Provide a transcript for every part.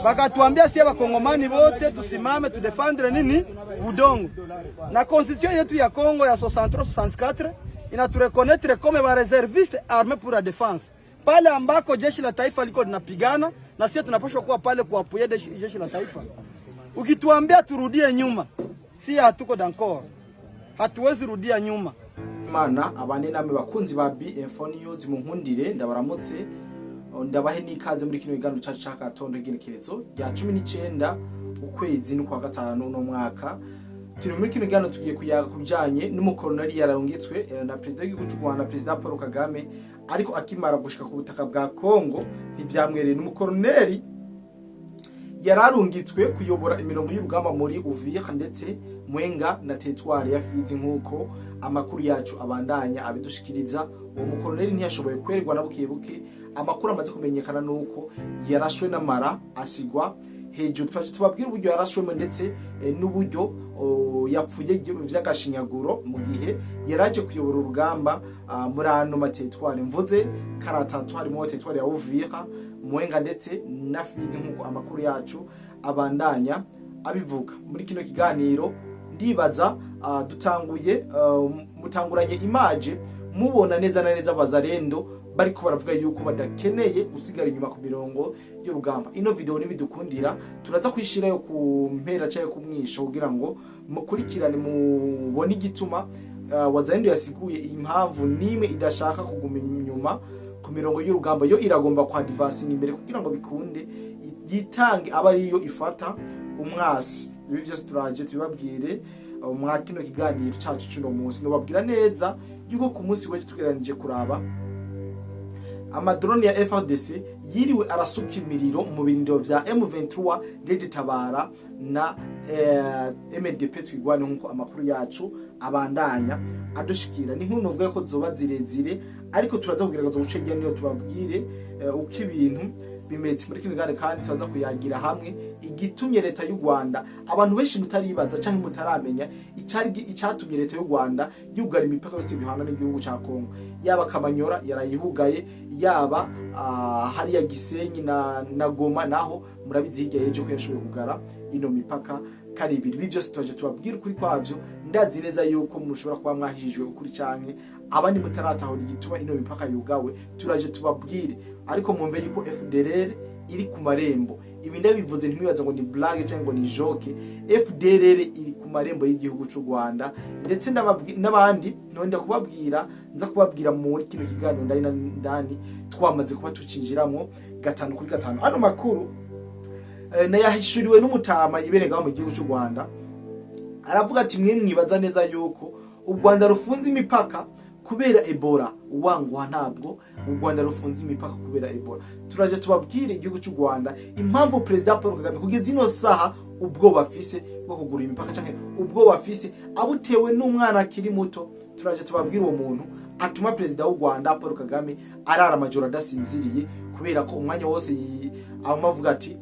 Bakatuambia sie bakongomani wote tusimame tudéfendre nini udongo, na constitution yetu ya Congo ya 63 64 inatureconnaître comme ba réservistes armés pour la défense. Pale ambako jeshi la taifa liko linapigana, na sisi tunapaswa kuwa pale kuappuyer jeshi la taifa. Ukituambia turudie nyuma, si hatuko d'accord, hatuwezi rudia nyuma. Imana abane namwe, bakunzi ba BF News. Munkundire ndabaramutse, ndabahe n'ikaze muri kino kiganiro cacu c'akatondo, igenekerezo rya 19 ukwezi n'ukwa gatanu uno mwaka. Turi muri kino kiganiro, tugiye kuyaga ku bijanye n'umukoloneli yarungitswe na perezida w'igihugu c'u Rwanda, Perezida Paul Kagame, ariko akimara gushika ku butaka bwa Congo ntivyamwereye. N'umukoloneli yararungitswe kuyobora imirongo y'urugamba muri Uvira ndetse Mwenga na territoire ya Fizi, nk'uko amakuru yacu abandanya abidushikiriza. Uwo mukoloneli ntiyashoboye kwererwa na buke buke. Amakuru amaze kumenyekana nuko yarashwe n'amara asigwa hejuru. Twaje tubabwira uburyo yarashwemo ndetse n'uburyo yapfuye vy'agashinyaguro mu gihe yaraje kuyobora urugamba muri ano materitware mvuze karatatu, harimo territoire ya Uvira, Mwenga ndetse na Fizi, nk'uko amakuru yacu abandanya abivuga. Muri kino kiganiro ndibaza dutanguye mutanguranye image mubona neza na neza Abazarendo bariko baravuga yuko badakeneye gusigara inyuma ku mirongo y'urugamba. Ino video nibidukundira turaza kwishirayo ku mpera cyangwa ku mwisho kugira ngo mukurikirane, mubone igituma Wazalendo yasiguye impamvu nimwe idashaka kuguma inyuma ku mirongo y'urugamba. Yo iragomba kwa advancinga imbere kugira ngo bikunde yitange, aba ariyo ifata umwasi. Ibi vyose turaje tubibabwire mwa kino kiganiro cacu c'uno munsi. Nobabwira neza yuko ku munsi w'ejo tugereranije kuraba amadrone ya FARDC yiriwe arasuka imiriro mu birindiro vya M23, Red Tabara na MDP Twigwane, nkuko amakuru yacu abandanya adushikira. Ni nkuru novuga ko zoba zirezire, ariko turaza kugerageza guca hirya niyo tubabwire uko ibintu bimeze muri kino kiganiro. Kandi turaza kuyagira hamwe igitumye leta y'u Rwanda, abantu benshi mutaribaza canke mutaramenya icari icatumye leta y'u Rwanda yugara imipaka yose bihana n'igihugu ca Kongo, yaba Kamanyora yarayihugaye, yaba hariya Gisenyi na Goma, naho murabizi hirya yejo ko yashoboye kugara ino mipaka kari ibiri. Ibi byose turaje tubabwira ukuri kwavyo. Ndazi neza yuko mushobora kuba mwahijijwe ukuri canke abandi mutaratahura igituma ino mipaka yugawe. Turaje tubabwire, ariko mwumve yuko FDLR iri ku marembo. Ibi ndabivuze, ntimwibaze ngo ni blague cyangwa ngo ni joke. FDLR iri ku marembo y'igihugu cy'u Rwanda, ndetse n'abandi nonda kubabwira, nza kubabwira muri kino kiganiro ndani na ndani twamaze kuba tucinjiramo gatanu kuri gatanu. Ano makuru nayahishuriwe n'umutama yiberegaho mu gihugu cy'u Rwanda. Aravuga ati: "Mwe mwibaza neza yuko u Rwanda rufunze imipaka kubera Ebola, wangwa ntabwo u Rwanda rufunze imipaka kubera Ebola." Turaje tubabwire igihugu cy'u Rwanda impamvu Perezida Paul Kagame kugeza ino saha ubwoba afise bwo kugura imipaka, canke ubwoba afise abutewe n'umwana akiri muto. Turaje tubabwire uwo muntu atuma perezida w'u Rwanda Paul Kagame arara amajoro adasinziriye, kubera ko umwanya wose aguma avuga ati: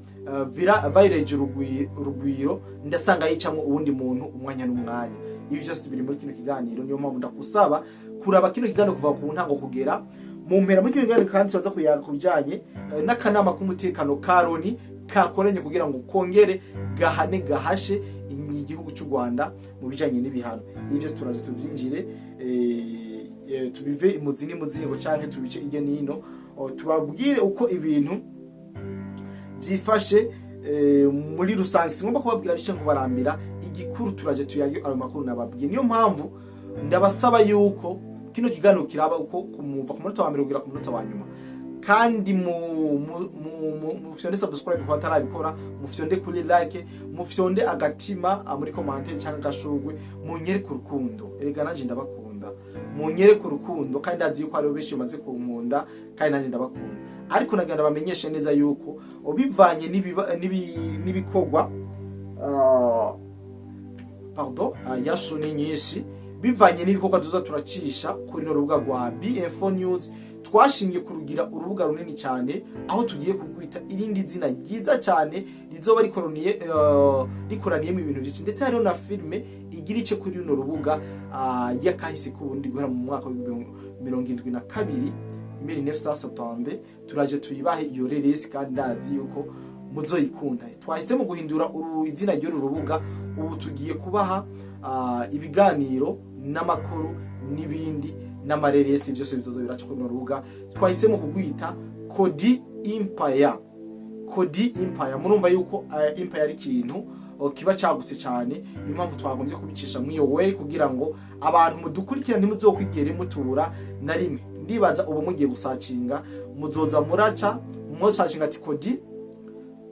"Vira village Urugwiro ndasanga yicamwo uwundi muntu umwanya n'umwanya." Ibi byose biri muri kino kiganiro, niyo mpamvu ndakusaba kuraba kino kiganiro kuva ku ntango kugera mu mpera. Muri kino kiganiro kandi turaza kuyaga ku bijanye n'akanama k'umutekano ka Loni kakoranye kugira ngo kongere gahane gahashe igihugu cy'u Rwanda mu bijanye n'ibihano. Ibi byose turaje tuvyinjire, tubive imuzi n'imuzingo canke tubice irya nino, tubabwire uko ibintu vyifashe muri rusange. Singomba kubabwira nice nkubarambira. Igikuru, turaje tuyage ayo makuru nababwiye. Niyo mpamvu ndabasaba yuko kino kiganiro kiraba uko kumuva ku munota wa mbere kugera ku munota wa nyuma, kandi mu mufyonde subscribe ku batarabikora, mufyonde kuri like, mufyonde agatima muri commentaire cyangwa agashurwe, munyereke urukundo. Erega nanje ndabakunda, munyereke urukundo. Kandi ndazi yuko hariho benshi bamaze kunkunda, kandi nanje ndabakunda. Ariko nagira bamenyeshe neza yuko bivanye n'ibikorwa, pardon, yashu ni nyinshi, bivanye n'ibikorwa tuza turacisha kuri no rubuga rwa BF News, twashimye kurugira urubuga runini cyane, aho tugiye kugwita irindi zina ryiza cyane rizoba rikoroniye rikoraniyemo ibintu byinshi. Ndetse hariho na filme igira ice kuri runo rubuga y'akahise k'ubundi guhera mu mwaka wa 72, 1970. Turaje tuyibahe iyo release, kandi ndazi yuko Muzoyikunda. Twahisemo guhindura izina ry'uru rubuga. Ubu tugiye kubaha ibiganiro n'amakuru n'ibindi n'amareresi, byose bizoza biraca kuri runo rubuga. Twahisemo kugwita Kodi Empire. Kodi Empire, murumva yuko empire ari ikintu kiba cagutse cyane. Niyo mpamvu twagombye kubicisha muri iyo way, kugira ngo abantu mudukurikira ntimuzokwigere mutubura na rimwe. Ndibaza ubu mugiye gusacinga, muzoza muraca musacinga ati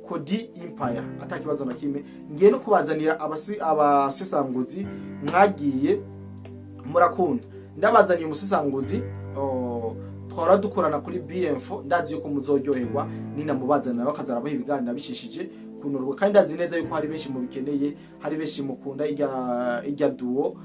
Kodi Empire, atakibazo na kimwe. Ngiye no kubazanira abasesanguzi mwagiye murakunda. Ndabazaniye umusesanguzi twahora dukorana kuri BM4. Ndazi yuko muzoryoherwa ninamubazanira, bakazarabaha ibiganiro bicishije kunorwa, kandi ndazi neza yuko hari benshi mubikeneye, hari benshi mukunda ijya duo.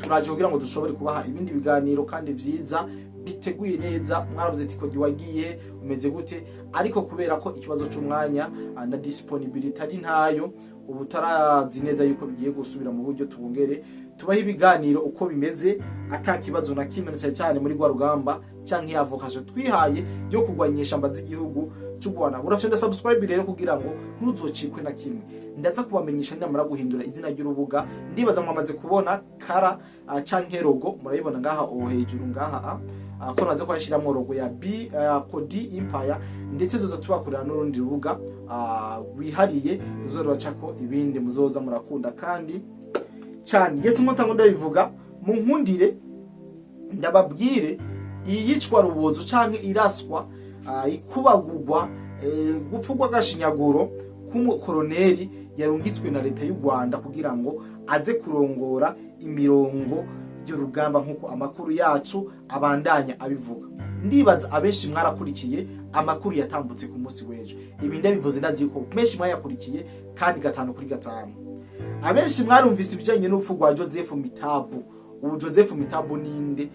Turaje kugira ngo dushobore kubaha ibindi biganiro kandi vyiza biteguye neza. Mwaravuze ati: "Kodi wagiye umeze gute?" Ariko kubera ko ikibazo c'umwanya na disponibility ari ntayo, ubu tarazi neza yuko bigiye gusubira mu buryo, tubongere tubaho ibiganiro uko bimeze ata kibazo na kimwe, na cyane cyane muri rwa rugamba canke ya vocation twihaye yo kurwanya inyeshamba z'igihugu cy'u Rwanda. Urafyonda subscribe rero kugira ngo ntuzocikwe na kimwe. Ndaza kubamenyesha namara guhindura izina ry'urubuga. Ndibaza mwamaze kubona kara canke logo, murayibona ngaha o hejuru ngaha ko naze kwashyiramo logo ya B Kodi Empire, ndetse zoza tubakorera n'urundi rubuga rwihariye ruzoracako ibindi muzoza murakunda kandi cyane. Yesu, nkuko ndabivuga, munkundire ndababwire iyicwa rubozo canke iraswa, ikubagugwa, gupfugwa agashinyaguro k'umukoroneri yarungitswe na leta y'u Rwanda kugira ngo aze kurongora imirongo y'urugamba, nk'uko amakuru yacu abandanya abivuga. Ndibaza abenshi mwarakurikiye amakuru yatambutse ku munsi w'ejo. Ibi ndabivuze ndazi yuko benshi mwayakurikiye kandi gatanu kuri gatanu. Abenshi mwarumvise ibijyanye n'urupfu rwa Joseph Mitabu. Ubu Joseph Mitabu ninde?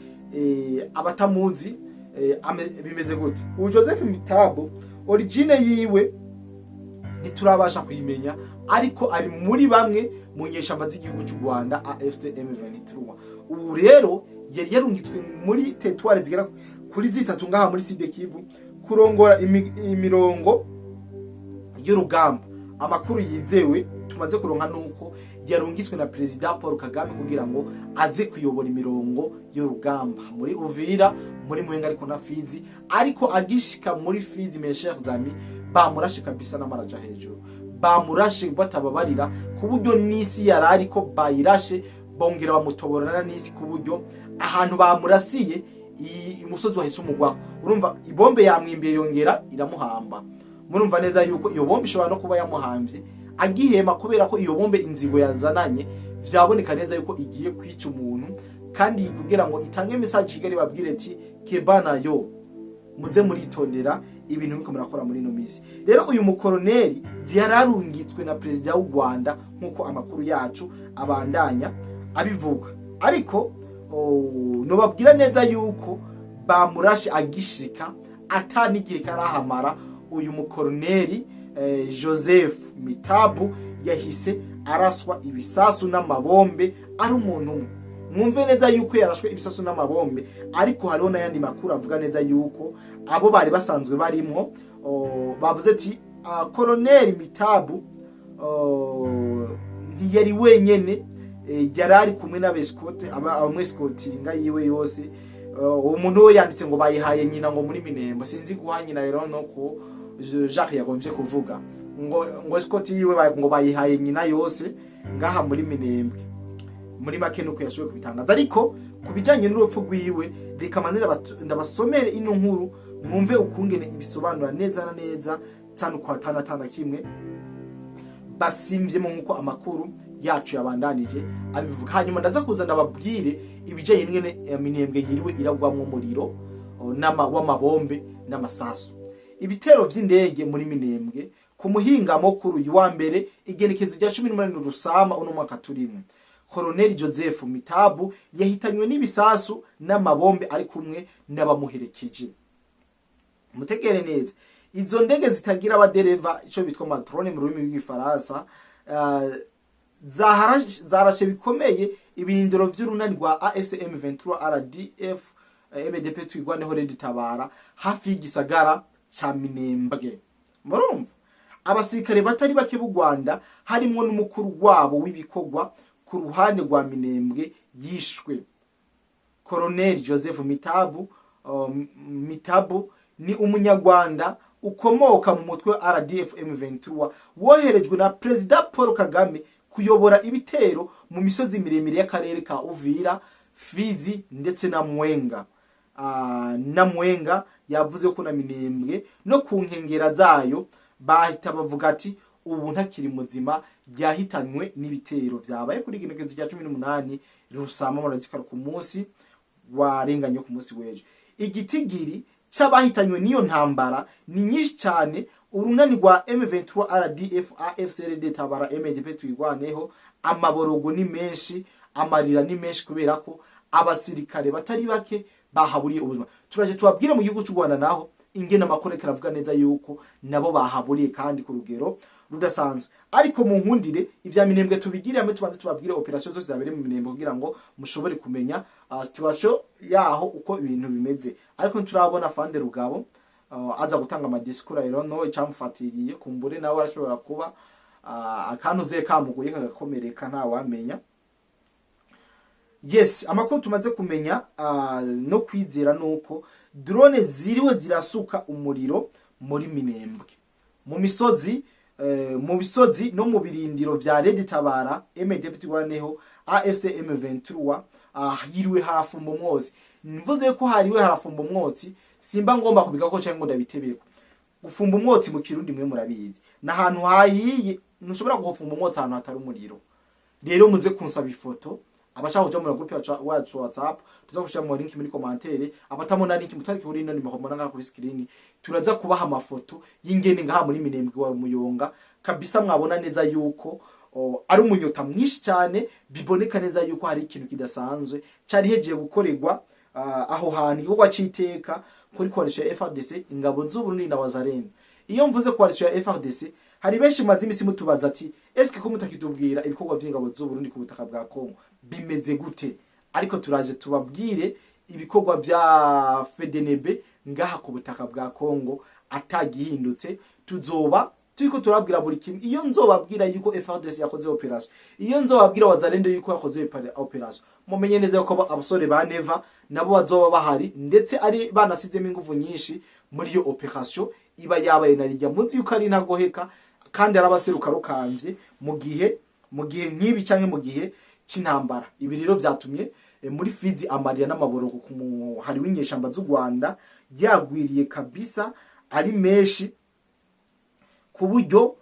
Abatamuzi bimeze gute? Ubu Joseph Mitabu origine yiwe ntiturabasha kuyimenya, ariko ari muri bamwe mu nyeshamba z'igihugu cy'u Rwanda, AFC M23. Ubu rero yari yarungitswe muri territoire zigera kuri zitatu ngaha muri Sud Kivu kurongora imirongo y'urugamba. Amakuru yizewe tumaze kuronka nuko yarungitswe na Perezida Paul Kagame kugira ngo aze kuyobora imirongo y'urugamba muri Uvira, muri Mwenga, ariko na Fizi. Ariko agishika muri Fizi, mes chers amis, bamurashe kabisa n'amaraja hejuru, bamurashe batababarira, ku buryo n'isi yari ariko bayirashe, bongera bamutoborana n'isi, ku buryo ahantu bamurasiye umusozi wahise umugwaho. Urumva ibombe yamwimbiye, yongera iramuhamba. Murumva neza yuko iyo bombe ishobora no kuba yamuhambye agihema, kubera ko iyo bombe inzigo yazananye vyaboneka neza yuko igiye kwica umuntu, kandi kugira ngo itange message Kigali, babwire ati: "Kebana yo muze muritondera ibintu muriko murakora muri ino minsi." Rero uyu mukoroneri yararungitswe na perezida w'u Rwanda, nk'uko amakuru yacu abandanya abivuga. Ariko nobabwira neza yuko bamurashe agishika, ata n'igihe karahamara. Uyu mukoroneri Joseph Mitabu yahise araswa ibisasu n'amabombe ari umuntu umwe. Mwumve neza yuko yarashwe ibisasu n'amabombe, ariko hariho n'ayandi makuru avuga neza yuko abo bari basanzwe barimwo bavuze ati koroneri Mitabu ntiyari wenyene, yari ari kumwe n'abesikote abamwesikotinga yiwe yose. Uwo muntu we yanditse ngo bayihaye nyina ngo muri Minembwe. Sinzi guha nyina rero no ko Jacques yagombye kuvuga ngo escort yiwe ngo bayihaye nyina yose ngaha muri Minembwe. Muri make nuko yashoboye kubitangaza. Ariko ku bijyanye n'urupfu rwiwe, reka manze ndabasomere ino nkuru, mwumve ukungene ibisobanura neza na neza, tanu kwa tanu atana kimwe basimvyemo, nk'uko amakuru yacu yabandanije abivuga. Hanyuma ndaza kuza ndababwire ibijyanye n'ingene Minembwe yiriwe iragwamwo umuriro w'amabombe n'amasasu. Ibitero vy'indege muri Minembwe ku muhingamo kuri uyu wa mbere, igenekezo rya 18 Rusama uno mwaka turimo, Colonel Joseph Mitabu yahitanywe n'ibisasu n'amabombe ari kumwe n'abamuherekeje. Mutegere neza, izo ndege zitagira abadereva, ico bitwa ama drone mu rurimi rw'igifaransa, zarashe bikomeye ibirindiro vy'urunani rwa ASM 23 RDF MDP Twigwaneho Red Tabara hafi y'igisagara ca Minembwe. Murumva Abasirikare batari bake b'u Rwanda, harimwo n'umukuru wabo w'ibikorwa ku ruhande rwa Minembwe, yishwe. Colonel Joseph Mitabu, Mitabu ni umunyarwanda ukomoka mu mutwe wa RDF M23, woherejwe na Perezida Paul Kagame kuyobora ibitero mu misozi miremire y'akarere ka Uvira, Fizi ndetse na Mwenga. Na Mwenga yavuze ko na Minembwe no ku nkengera zayo bahita bavuga ati ubu ntakiri muzima, yahitanywe n'ibitero vyabaye kuri igenekerezo rya 18 Rusama, murazikara ku munsi warenganye, ku munsi w'ejo. Igitigiri c'abahitanywe n'iyo ntambara ni nyinshi cyane. Urunani rwa M23 RDF AFCRD Tabara MDP Twigwaneho, amaborogo ni menshi, amarira ni menshi, kubera ko abasirikare batari bake bahaburiye ubuzima. Turaje tubabwire mu gihugu cy'u Rwanda naho ingene amakuru karavuga neza yuko nabo bahaburiye kandi ku rugero rudasanzwe. Ariko mu nkundire ivya Minembwe tubigire hamwe, tubanze tubabwire opération zose zabereye mu Minembwe kugira ngo mushobore kumenya situation yaho uko ibintu bimeze. Ariko nturabona Fande Rugabo aza gutanga amadisikuru rero no icamfatiriye, kumbure nawe arashobora kuba akantu kamuguye kagakomereka, ntawamenya. Yes, amakuru tumaze kumenya no kwizera nuko drone ziriwe zirasuka umuriro muri Minembwe, mu misozi, mu bisozi no mu birindiro vya Red Tabara, MDP Twigwaneho, AFC M23. Hiriwe harafumba umwotsi. Mvuze ko hariwe harafumba umwotsi, simba ngomba kubiga ko cyangwa ngo ndabitebeko. Gufumba umwotsi mu Kirundi mwe murabizi, n'ahantu hayiye. Ntushobora gufumba umwotsi ahantu hatari umuriro. Rero muze kunsaba ifoto abashaka kuja muri groupe wacu WhatsApp, tuza gushira mu link muri commentaire. Abatamona link, mutariki kuri ino nimero mubona ngaha kuri screen, turaza kubaha amafoto y'ingene ngaha muri Minembwe wa Muyonga kabisa. Mwabona neza yuko ari umunyota mwinshi cyane, biboneka neza yuko hari ikintu kidasanzwe cari hegiye gukorerwa aho hantu, igikorwa c'iteka kuri coalition ya FARDC, ingabo z'Uburundi na Wazalendo. Iyo mvuze coalition ya FARDC, hari benshi maze imisi mutubaza ati eske ko mutakitubwira ibikorwa vy'ingabo z'Uburundi ku butaka bwa Kongo bimeze gute? Ariko turaje tubabwire ibikorwa vya FDNB ngaha ku butaka bwa Kongo atagihindutse. Tuzoba turiko turabwira buri kimwe. Iyo nzobabwira yuko FARDC yakoze opération, iyo nzobabwira Wazalendo yuko yakoze opération, mumenye neza yuko abasore ba Neva nabo bazoba bahari, ndetse ari banasizemo ingufu nyinshi muri iyo opération iba yabaye. Narijya muzi yuko ari ntagoheka kandi arabaseruka rukambye mu gihe nk'ibi canke mu gihe c'intambara. Ibi rero vyatumye muri Fizi amarira n'amaboroko ku muhari w'inyeshamba z'u Rwanda yagwiriye kabisa, ari menshi ku buryo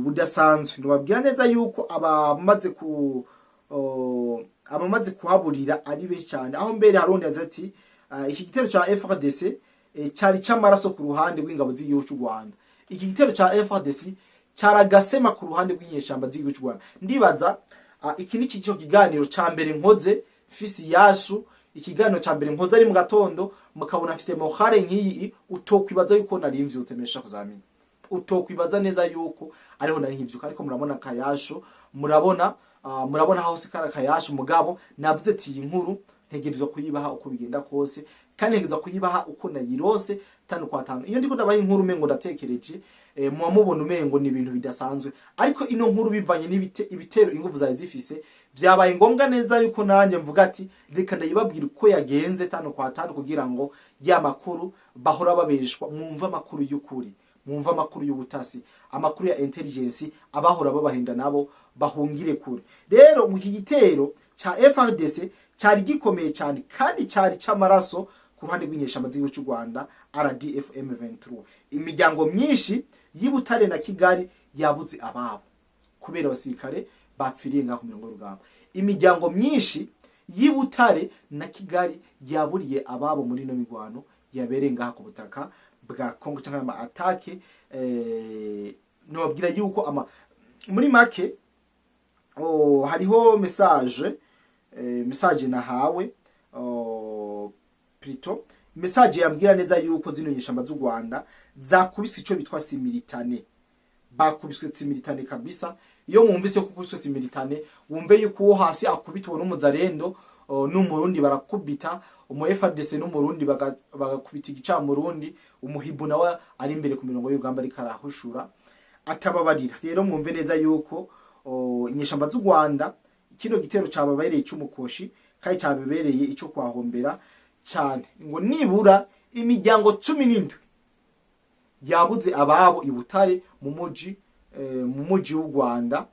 budasanzwe. Nubabwira neza yuko abamaze kuhaburira ari benshi cyane, aho mbere harundi yagize ati iki gitero ca FARDC cari c'amaraso ku ruhande rw'ingabo z'igihugu cy'u Rwanda, iki gitero ca FARDC caragasema ku ruhande rw'inyeshamba z'igihugu cy'u Rwanda. Ndibaza iki ni cyo kiganiro ca mbere nkoze fisi yasu, ikiganiro ca mbere nkoze ari mu gatondo, mukabona mfise morale nk'iyi. Utokwibaza yuko nari mvyutse mesha kuzamini, utokwibaza neza yuko ariho nari nkivyuka, ariko murabona kayasho, murabona hose kara kayasho. Mugabo navuze ati iyi nkuru ntegerezwa kuyibaha uko bigenda kose, kandi ntegerezwa kuyibaha uko nayirose tanu kwa tanu. Iyo ndiko ndabaha inkuru umengo ndatekereje, muba mubona umengo ni ibintu bidasanzwe, ariko ino nkuru bivanye n'ibite ibitero inguvu zari zifise, vyabaye ngombwa neza yuko nanjye mvuga ati reka ndayibabwira uko yagenze tanu kwa tanu, kugira ngo ya makuru bahora babeshwa mwumva amakuru y'ukuri, mwumva amakuru y'ubutasi, amakuru ya intelligence, abahora babahenda nabo bahungire kure. Rero mu iki gitero ca FARDC cyari gikomeye cyane kandi cyari c'amaraso ku ruhande rw'inyeshamba z'igihugu cy'u Rwanda RDF M23. Imiryango myinshi y'Ibutare na Kigali yabuze ababo kubera abasirikare bapfiriye ngaho ku mirongo y'urugamba. Imiryango myinshi y'Ibutare na Kigali yaburiye ababo muri ino mirwano yabereye ngaha ku butaka bwa Kongo cyangwa ama attaque. Nobabwira yuko ama muri make hariho message nahawe, plutôt message yambwira neza yuko zino nyeshamba z'u Rwanda zakubise ico bitwa simultané, bakubiswe simultané kabisa. Iyo mwumvise ko kubiswe simultané, wumve yuko uwo hasi akubitwa n'umuzarendo n'umurundi barakubita, umu FARDC n'umurundi bagakubita igicamurundi, umuhibu nawe ari imbere ku mirongo y'urugamba ariko arahushura. atababarira. Rero mwumve neza yuko inyeshamba z'u Rwanda kino gitero cababereye c'umukoshi kandi cabibereye ico kwahombera cyane, ngo nibura imiryango 17 yabuze ababo i Butare mu muji w'u Rwanda,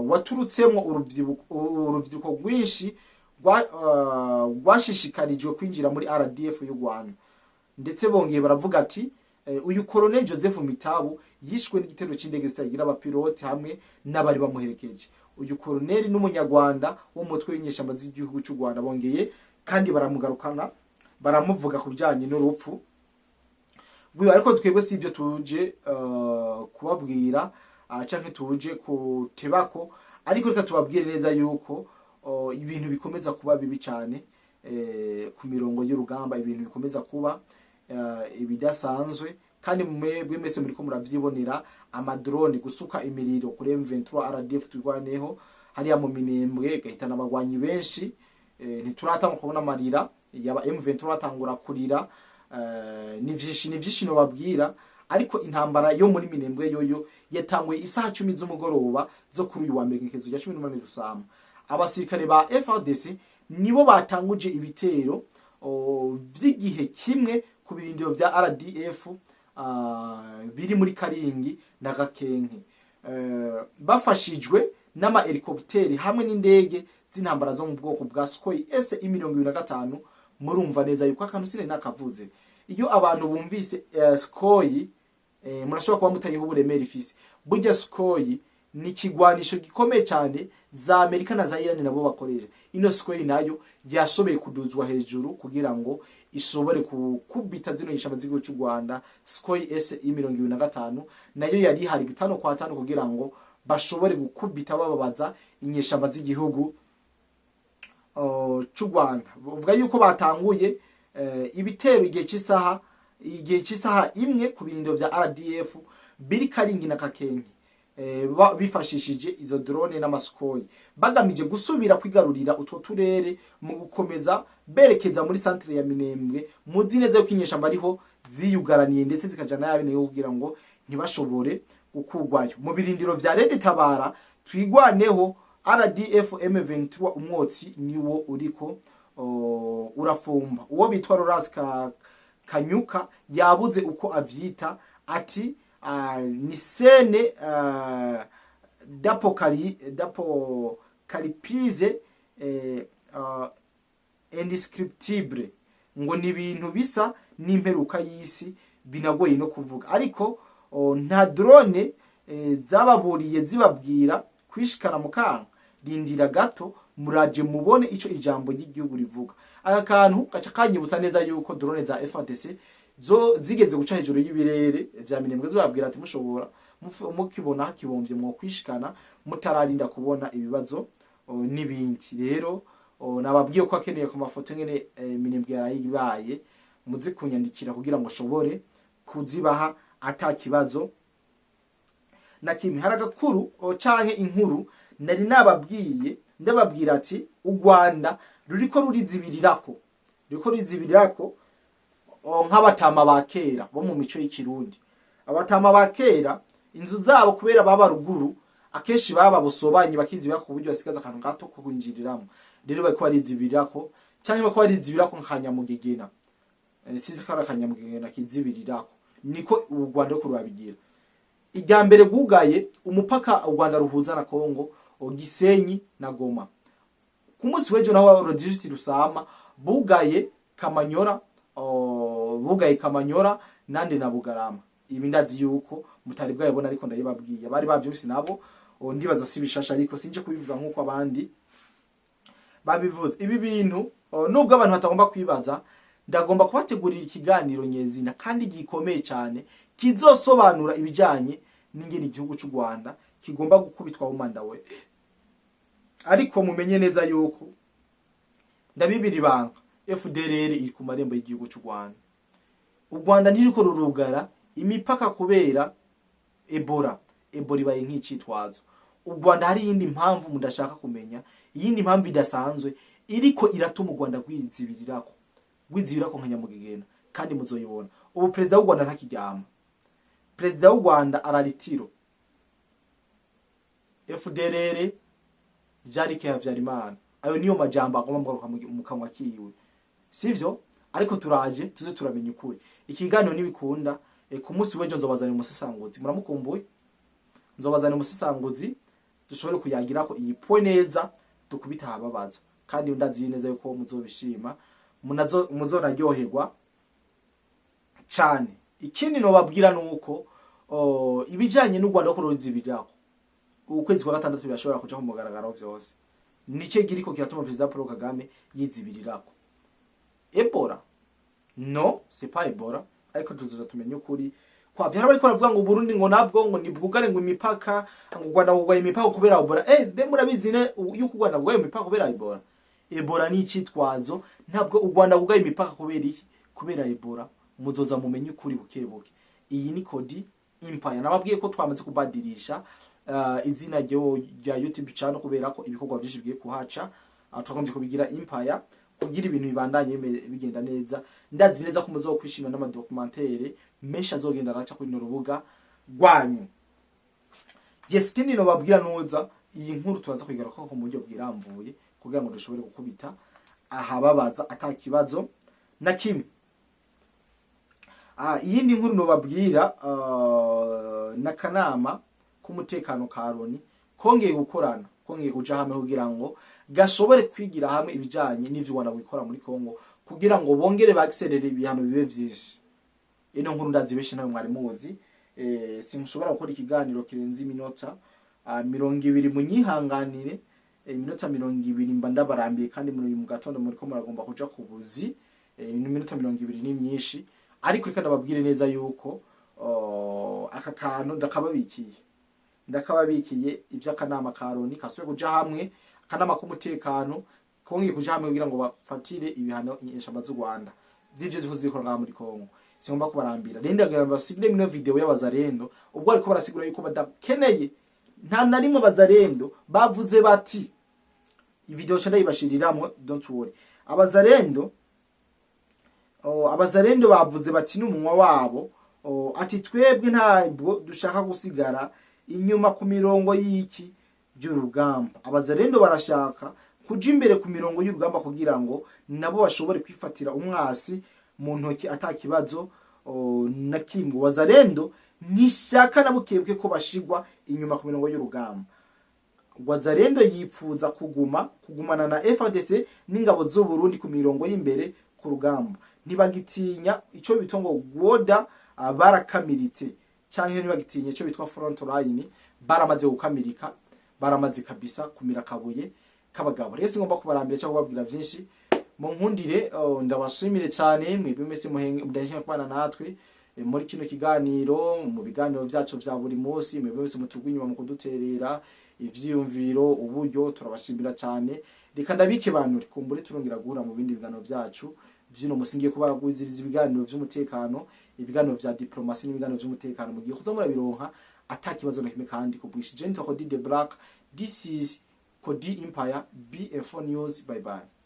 waturutsemo urubyiruko rwinshi rwashishikarijwe kwinjira muri RDF y'u Rwanda. Ndetse bongeye baravuga ati uyu Colonel Joseph Mitabu yishwe n'igitero c'indege zitagira abapilote hamwe n'abari bamuherekeje. Uyu colonel n'umunyarwanda wo mu mutwe w'inyeshamba z'igihugu cy'u Rwanda. Bongeye kandi baramugarukana, baramuvuga ku bijyanye n'urupfu rwiwe. Ariko twebwe si ibyo tuje kubabwira canke tuje kutebako, ariko reka tubabwire neza yuko ibintu bikomeza kuba bibi cyane ku mirongo y'urugamba. Ibintu bikomeza kuba ibidasanzwe, kandi mwebwe mwese muriko muravyibonera: amadrone gusuka imiriro kuri M23 RDF Twirwaneho hariya mu Minembwe, gahitana abagwanyi benshi. Ntituratanga kubona amarira yaba M23 batangura kurira. Ni vyinshi, ni vyinshi nobabwira, ariko intambara yo muri Minembwe yoyo yatanguye isaha 10 z'umugoroba zo kuri uyu wa mbere, igenekerezo rya 18 Rusama. Abasirikare ba FARDC nibo batanguje ibitero vy'igihe kimwe ku birindiro vya RDF biri muri Karingi na Gakenke, bafashijwe n'ama helicopter hamwe n'indege z'intambara zo mu bwoko bwa Sukhoi SU 25. Murumva neza yuko akantu sine nakavuze. Iyo abantu bumvise Sukhoi, murashobora kuba mutayiho uburemere ifise. Burya Sukhoi ni ikigwanisho gikomeye cyane za Amerika na za Iran nabo bakoresha. Ino Sukhoi nayo yashoboye kuduzwa hejuru kugira ngo ishobore gukubita zino nyeshamba z'igihugu cy'u Rwanda. Sukhoi SU 25 nayo yari ihari gitano kwa tano kugira ngo bashobore gukubita bababaza inyeshamba z'igihugu c'u Rwanda. Bavuga yuko batanguye ibitero igihe cy'isaha 1 ku birindiro vya RDF biri Karingi na Kakenke, bifashishije izo drone n'amasukhoi, bagamije gusubira kwigarurira utwo turere mu gukomeza berekeza muri centre ya Minembwe. Muzi neza yuko inyeshamba ariho ziyugaraniye, ndetse zikajana y'abene kugira ngo ntibashobore gukugwayo mu birindiro vya Red Tabara Twirwaneho RDF M23. Umwotsi niwo uriko urafumba. Uwo bitwa Roras Kanyuka yabuze uko avyita, ati ni scène d'apocalypse indescriptible, ngo ni ibintu bisa n'imperuka y'isi, binagoye no kuvuga. Ariko nta drone zababuriye zibabwira kwishikana mu kanka? Rindira gato, muraje mubone ico ijambo ry'igihugu rivuga. Aka kantu gaca kanyibutsa neza yuko drone za FARDC zo zigeze guca hejuru y'ibirere vya Minembwe zibabwira ati mushobora mukibona hakibomvye mwo kwishikana, mutararinda kubona ibibazo n'ibindi. Rero nababwiye ko akeneye ku mafoto ngene Minembwe yarayibaye, muze kunyandikira kugira ngo shobore kuzibaha ata kibazo na kimwe. Hari agakuru canke inkuru nari nababwiye, ndababwira ati u Rwanda ruriko ruzibirirako nk'abatama ba kera bo mu mico y'ikirundi. Abatama ba kera inzu zabo, kubera baba ruguru, akenshi baba busobanye, bakizibira ku buryo basigaza akantu gato ko kwinjiriramo. Rero bariko barizibirirako, canke bariko barizibirako nk'akanyamugegena. Sinzi ko ari akanyamugegena kizibirirako, niko u Rwanda ruriko rurabigira. Irya mbere rwugaye umupaka u Rwanda ruhuza na Kongo, Gisenyi na Goma. Ku munsi w'ejo naho Rodijiti Rusama bugaye Kamanyora, bugaye Kamanyora nande na Bugarama. Ibi ndazi yuko mutari bwayibona, ariko ndayibabwiye. Bari bavyumvise nabo, ndibaza si bishasha, ariko sinje kubivuga nkuko abandi babivuze. Ibi bintu, nubwo abantu batagomba kwibaza, ndagomba kubategurira ikiganiro nyezina kandi gikomeye cyane kizosobanura ibijanye n'ingene igihugu cy'u Rwanda kigomba gukubitwa umanda we. Ariko mumenye neza yuko ndabibira ibanga, FDLR iri ku marembo y'igihugu cy'u Rwanda. U Rwanda ntiriko rurugara imipaka kubera Ebola. Ebola ibaye nk'icitwazo. U Rwanda hari iyindi mpamvu mudashaka kumenya, iyindi mpamvu idasanzwe iriko iratuma u Rwanda rwizibirirako nka nyamugigena, kandi muzoyibona. Ubu perezida w'u Rwanda ntakiryama, perezida w'u Rwanda araritiro. FDLR, Jarike Habyarimana. Ayo niyo majambo agomba mugaruka mu kanwa kiwe, sivyo? Ariko turaje tuze turamenya ukuri. Ikiganiro nibikunda, ku munsi w'ejo nzobazanira umusesanguzi. Muramukumbuye? Nzobazanira umusesanguzi dushobore kuyagirako iyi point neza, dukubita ahababaza, kandi ndazi neza yuko muzobishima, muzonaryoherwa cyane. Ikindi nobabwira nuko ibijanye n'u Rwanda ko ruzibirako ukwezi kwa gatandatu birashobora kuja ku mugaragaro vyose. Nicyo giriko kiratuma Perezida Paul Kagame yizibirirako. Ebola? Non, c'est pas Ebola, ariko tuzoza tumenye ukuri kwa vyara. Bariko baravuga ngo Burundi ngo nabwo ngo nibwugare ngo imipaka, ngo u Rwanda bwugaye imipaka kubera Ebola. Be murabizi ne yuko u Rwanda bwugaye imipaka kubera Ebola? Ebola ni icitwazo. Ntabwo u Rwanda bwugaye imipaka kubera iki? Kubera Ebola. Muzoza mumenye ukuri buke buke. Iyi ni Kodi Empire. Nababwiye ko twamaze kubadirisha izina rya YouTube channel kubera ko ibikorwa byinshi bigiye kuhaca. Twagombye kubigira Empire kugira ibintu bibandanye bigenda neza. Ndazi neza ko muzokwishima n'amadocumentaire menshi azogenda araca kuri no rubuga rwanyu. Yes, kindi no babwira nuza iyi nkuru turaza kwigaruka ko mu buryo bwiramvuye kugira ngo dushobore gukubita ahababaza ata kibazo na kimwe. Iyindi nkuru nobabwira, n'akanama k'umutekano ka Loni kongeye gukorana, kongeye kuja hamwe kugira ngo gashobore kwigira hamwe ibijanye n'ivyo u Rwanda bikora muri Kongo, kugira ngo bongere bagiserere ibihano bibe vyinshi. Ino nkuru ndazi benshi nawe mwari muzi. Sinshobora gukora ikiganiro kirenze iminota 20, munyihanganire. Iminota 20 mba ndabarambiye, kandi muri mu gatondo muriko muragomba kuja ku buzi. Iminota 20 ni myinshi, ariko reka ndababwire neza yuko aka kantu ndakababikiye ivy'akanama ka Loni kasubiye kuja hamwe, akanama k'umutekano kongeye kuja hamwe kugira ngo bafatire ibihano inyeshamba z'u Rwanda zije ziko zikora ngaha muri Kongo. Singomba kubarambira rero, ndagira basigire mino video y'abazarendo ubwo ariko barasigura yuko badakeneye nta na rimwe. Abazarendo bavuze bati, video nca ndayibashiriramwo, don't worry. Abazarendo, abazarendo bavuze bati n'umunwa wabo, ati twebwe ntabwo dushaka gusigara inyuma ku mirongo y'iki by'urugamba. Abazarendo barashaka kuja imbere ku mirongo y'urugamba kugira ngo nabo bashobore kwifatira umwasi mu ntoki ata kibazo na kimwe. Wazarendo ntishaka na bukebwe ko bashigwa inyuma ku mirongo y'urugamba. Wazarendo yipfuza kugumana na FARDC n'ingabo z'u Burundi ku mirongo y'imbere ku rugamba. Ntibagitinya ico bitwa ngo gwoda, barakamiritse, canke ntibagitinya ico bitwa front line, baramaze gukamirika, baramaze kabisa kumira kabuye k'abagabo. Rero singomba kubarambira cyangwa kubabwira vyinshi. Mu nkundire, ndabashimire cyane mwebwe mwese mudahenga kubana natwe muri kino kiganiro, mu biganiro vyacu vya buri munsi. Mwebwe mwese mutugwa inyuma mu kuduterera ivyiyumviro, uburyo, turabashimira cyane. Reka ndabikebanure, kumbure turongera guhura mu bindi biganiro vyacu vy'uno musi. Ngiye kubagwiziriza ibiganiro vy'umutekano, ibiganiro vya diplomasi n'ibiganiro vy'umutekano, mugiye kuza murabironka ata kibazo na kimwe kandi kubwishi. Gentle Kodi the Black, this is Kodi Empire BF4 News. Bye bye.